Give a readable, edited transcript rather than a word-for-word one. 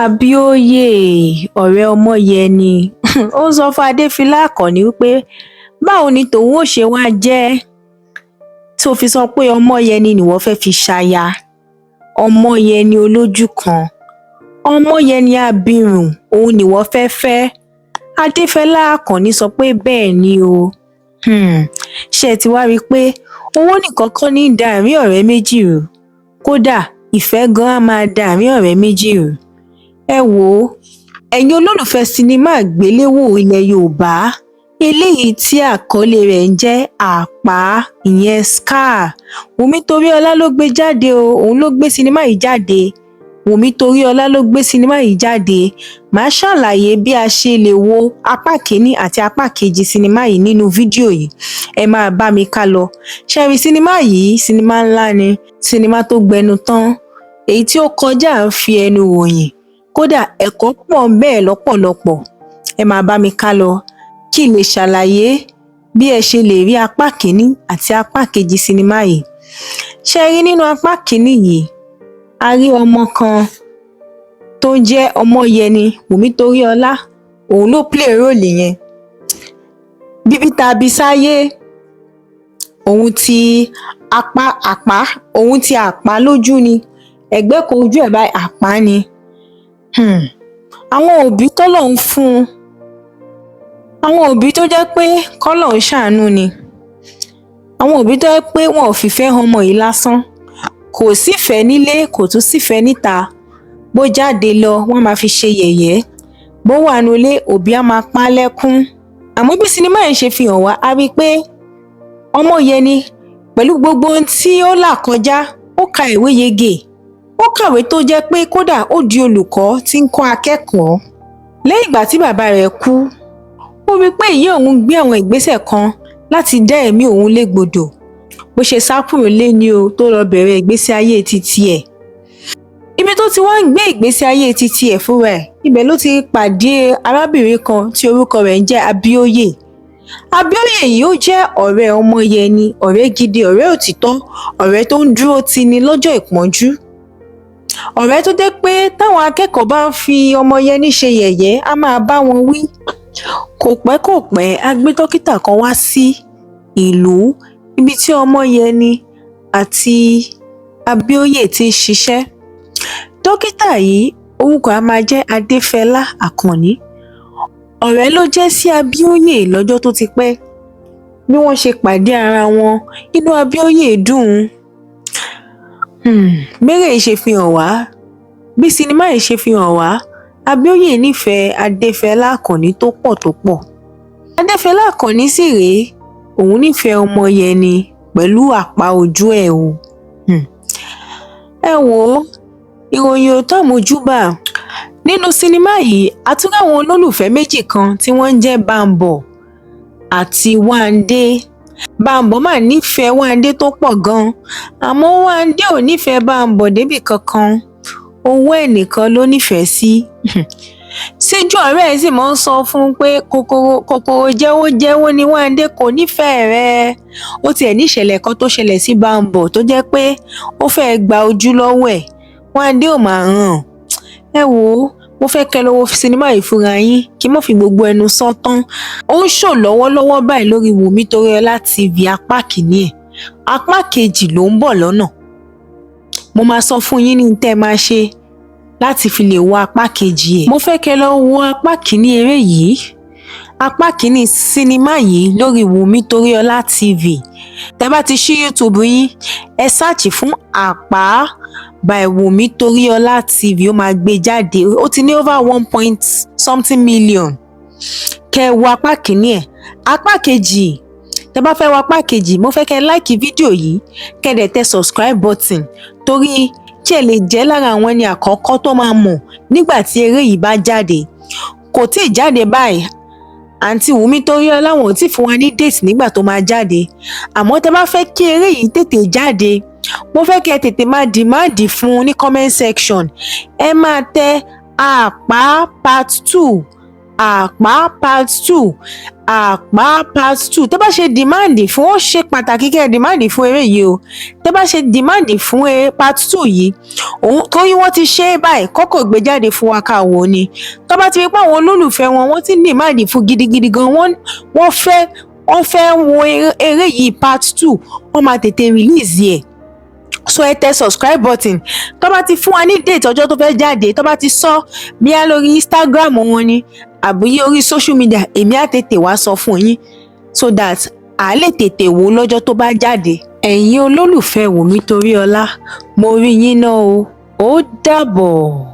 Abíóyè, ọ̀rẹ́ Ọmọyẹni, ó ń sọ fún Adéfẹlá Àkànní wípé báwo ni tòun ó ṣe wáá jẹ́ tó fi sọ pé Ọmọyẹni nìwọ fẹ́ẹ́ fi ṣaya? Ọmọyẹni olójú kan, Ọmọyẹni abirùn, òun nìwọ fẹ́ẹ́ fẹ́. Adéfẹlá Àkànní sọ pé bẹ́ẹ̀ ni o. Ṣé ẹ ti wá rí i pé owó nìkan kọ́ ní í da àárín ọ̀rẹ́ méjì rú? Kódà ìfẹ́ gan-an á máa da àárín ọ̀rẹ́ méjì rú. Ẹ wò ó, ẹ̀yin olólùfẹ́ sinimá àgbéléwò ilẹ̀ Yorùbá eléyìí tí àkọlé rẹ̀ ń jẹ́ Àpá, ìyẹn Scar, Wùmí Toríọlá ló gbé jáde o. Òun ló gbé sinimá yìí jáde. Wùmí Toríọlá ló gbé sinimá yìí jáde. Màá ṣàlàyé bí a ṣe lè wo apá kìíní àti apá kejì sinimá yìí nínú fídíò yìí. Ẹ máa bá mi ká lọ. Ṣé ẹ rí sinimá yìí? Sinimá ńlá ni, sinimá tó gbẹnu tán, èyí tí ó kọjá à ń fi ẹnu ròyìn. Kódà ẹ̀kọ́ pọ̀ ńbẹ̀ lọ́pọ̀lọpọ̀. Ẹ máa bá mi ká lọ kí n lè ṣàlàyé bí ẹ ṣe lè rí apá kìíní àti apá kejì sinimá yìí. Ṣé ẹ rí nínú apá kìíní yìí, a rí ọmọ kan tó ń jẹ́ Ọmọyẹni, Wùmí Toríọlá, òun ló play role yẹn. Bíbí tá a bí sáyé, òun ti apá àpá, òun ti àpá lójú ni, ẹ̀gbẹ́ kan ojú ẹ̀ báyìí àpá ni. Àwọn òbí tọ́lọ́run fún un, àwọn òbí tó jẹ́ pé kọ́lọ́run ṣàánú ni, àwọn òbí tó jẹ́ pé wọn ò fìfẹ́ han ọmọ yìí lásán. Kò sífẹ̀ẹ́ nílé, kò tún sífẹ̀ẹ́ níta. Bó jáde lọ, wọ́n máa fi ṣe yẹ̀yẹ́. Bó wà nínú ilé, òbí á máa pa á lẹ́kún. Àmọ́ bí sinimá yìí ṣe fi hàn wá, a rí i pé Ọmọyẹni, pẹ̀lú gbogbo ohun tí ó là kọjá, ó ka ìwé yege. Ó kàwé tó jẹ́ pé kódà ó di olùkọ́ tí ń kọ́ akẹ́kọ̀ọ́. Lẹ́yìn ìgbà tí bàbá rẹ̀ kú, ó rí i pé ìyá òun gbé àwọn ìgbésẹ̀ kan láti dá ẹ̀mí òun légbodò. Bó ṣe sá kúrò nílé ni o, tó lọ bẹ̀rẹ̀ ìgbésí ayé titi ẹ̀. Ibi tó ti wá ń gbé ìgbésí ayé titi ẹ̀ fúnra ẹ̀, ibẹ̀ ló ti pàdé arábìnrin kan tí orúkọ rẹ̀ ń jẹ́ Abíóyè. Abíóyè yìí, ó jẹ́ ọ̀rẹ́ Ọmọyẹni, ọ̀rẹ́ gidi, ọ̀rẹ́ òtítọ́, ọ̀rẹ́ tó ń dúró tini lọ́jọ́ ìpọ́njú, ọ̀rẹ́ tó jẹ́ pé táwọn akẹ́kọ̀ọ́ bá ń fi Ọmọyẹni ṣe yẹ̀yẹ́, á máa bá wọn wí. Kò pẹ́ kò pẹ́, a gbé dókítà kan wá sí ìlú ibi tí Ọmọyẹni àti Abíóyè ti ń ṣiṣẹ́. Dókítà yìí, orúkọ ẹ̀ á máa jẹ́ Adéfẹlá Àkànní. Ọ̀rẹ́ ló jẹ́ sí Abíóyè lọ́jọ́ tó ti pẹ́. Bí wọ́n ṣe pàdé ara wọn, inú Abíóyè dùn. Béré yìí ṣe fi hàn wá, bí sinimá yìí ṣe fi hàn wá, Abíóyè nífẹ̀ẹ́ Adéfẹlá Àkànní tó pọ̀ tó pọ̀. Adéfẹlá Àkànní sì rèé, òun nífẹ̀ẹ́ Ọmọyẹni pẹ̀lú àpá ojú ẹ̀ o. Ẹ wò ó, ìròyìn ò tó àmójúbà. Nínú sinimá yìí, a tún rí àwọn olólùfẹ́ méjì kan tí wọ́n ń jẹ́ Bámbọ̀ àti Wándé. Bámbọ̀ mà nífẹ̀ẹ́ Wándé tó pọ̀ gan-an, àmọ́ Wándé ò nífẹ̀ẹ́ Bámbọ̀ débì kankan. Owó ẹ̀ nìkan ló nífẹ̀ẹ́ sí. Síjú ọ̀rẹ́ ẹ̀ sì máa ń sọ fún un pé kòkòrò kòkòrò jẹ́wójẹ́wó ni Wándé, kò nífẹ̀ẹ́ rẹ̀. Ó tiẹ̀ ní ìṣẹ̀lẹ̀ kan tó ṣẹlẹ̀ sí Bámbọ̀ tó jẹ́ pé ó fẹ́ẹ́ gba ojú lọ́wọ́ ẹ̀. Wándé ò mà ràn. Ẹ wò ó, mo fẹ́ kẹ́ lọ wo sinimá yìí fúnra yín, kí n má fi gbogbo ẹnu sọ tán. Ó ń ṣò lọ́wọ́lọ́wọ́ báyìí lórí Wùmí Toríọlá TV. Apá kìíní ẹ̀, apá kejì ló ń bọ̀ lọ́nà. Mo máa sọ fún yín ní tẹ́ ẹ máa ṣe láti fi lè wo apá kejì ẹ̀. Mo fẹ́ kẹ́ lọ wo apá kìíní eré yìí, apá kìíní sinimá yìí lórí Wùmí Toríọlá TV. Tẹ́ bá ti ṣí YouTube yín, ẹ search fún Àpá by Wùmí Toríọlá TV, ó máa gbé jáde. Ó ti ní over one point something million. Kẹ́ ẹ wo apá kìíní ẹ̀. Apá kejì, tẹ́ bá fẹ́ wo apá kejì, mo fẹ́ kẹ́ ẹ like fídíò yìí, kẹ́ ẹ dẹ̀ tẹ subscribe button, torí kí ẹ lè jẹ́ lára àwọn ẹni àkọ́kọ́ tó máa mọ̀ nígbà tí eré yìí bá jáde. Kò tíì jáde báyìí. Àǹtí Wùmí Toríọlá, wọn ò tí fún wa ní date nígbà tó máa jáde. Àmọ́ tẹ́ bá fẹ́ kí eré yìí tètè jáde, mo fẹ́ kí ẹ tètè máa demand fún un ní comment section. Ẹ máa tẹ Àpá part 2. Àpá part 2, Àpá part 2. Tẹ́ bá ṣe demand fún, ó ṣe pàtàkì kẹ́ ẹ demand fún eré yìí o. Tẹ́ bá ṣe demand fún eré part 2 yìí, òun torí wọ́n ti ṣe é báyìí, kọ́kọ́ gbé jáde fún wa ká wò ó ni. Tó bá ti rí pé àwọn olólùfẹ́ wọn, wọ́n ti ń demand fún gidigidi gan, wọ́n fẹ́ wo eré yìí part 2, wọ́n máa tètè release ẹ̀. So ẹ tẹ subscribe button. Tó bá ti fún wa ní date ọjọ́ tó fẹ́ jáde, tó bá ti sọ bíyá lórí Instagram wọn ni àbí orí social media, èmi á tètè wá sọ fún yín so that à lè tètè wò lọ́jọ́ tó bá jáde. Ẹ̀yin olólùfẹ́ Wùmí Toríọlá, mo rí yín náà o. Ó dàbọ̀.